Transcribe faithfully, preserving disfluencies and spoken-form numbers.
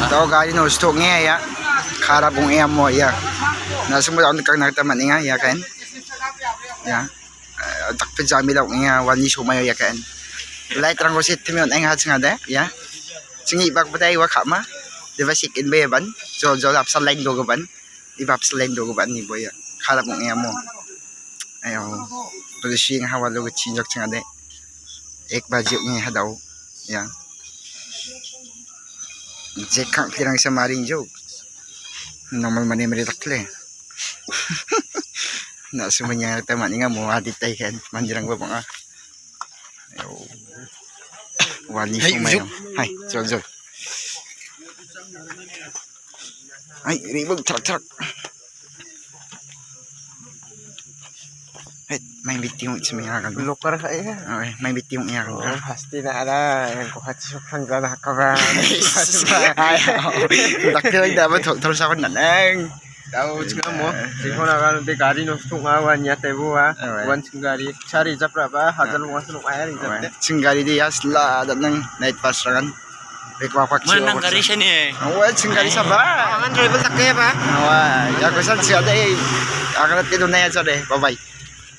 Tao gari nosto ong·enga ia. Karap ong·e amo ia. Na·simangba nikatna gita man·enga ia kaen. Ia. Eh, dakpejamila ong·enga, walni somaio ia kaen. Light-rangko setime on·enga chingade ia. Ching·e bakbata iwa ka·ma. Deba sik inbe ban. Jol jol apsa line dogipan. Iba apsa line dogipan ni boya. Karap ong·e amo. Ayo. Polisi yang hawa lo chinjak chingade. Ek baji ong·e hadao. Ia. Jekkang pirang sa marinjok. Normal mane mare dakle. Na·simangna gita man·enga mo aditai kan mandirangba bang·a. Ayo. Wani hai, somai. Hai, jol, jol. Hai, ribuk trak, trak. Hai, main biting ong·e chimeng agan. Lokar ka ya? Oh, eh, main biting ong·e agan. Oh, pasti na ada yang ko hati sok hangga na ka ba. Hai, oh. Dakle da ba thol, thol sa kon na nang. Tao chingamo. Chingkon agan de gari nosto ong·a wan ia tebo a. Oh, eh. Wan ching gari. Chari japra ba, hajar ong·a sunok ayar ijap de. Ching gari de ya sla da nang night pass rangan. Rek wapak. Mana nang gari sini? Awa, ching gari saba. Angan driver tak ya ba? Awa, ya ko san siya de. Angan te do na ya sore. Bye bye.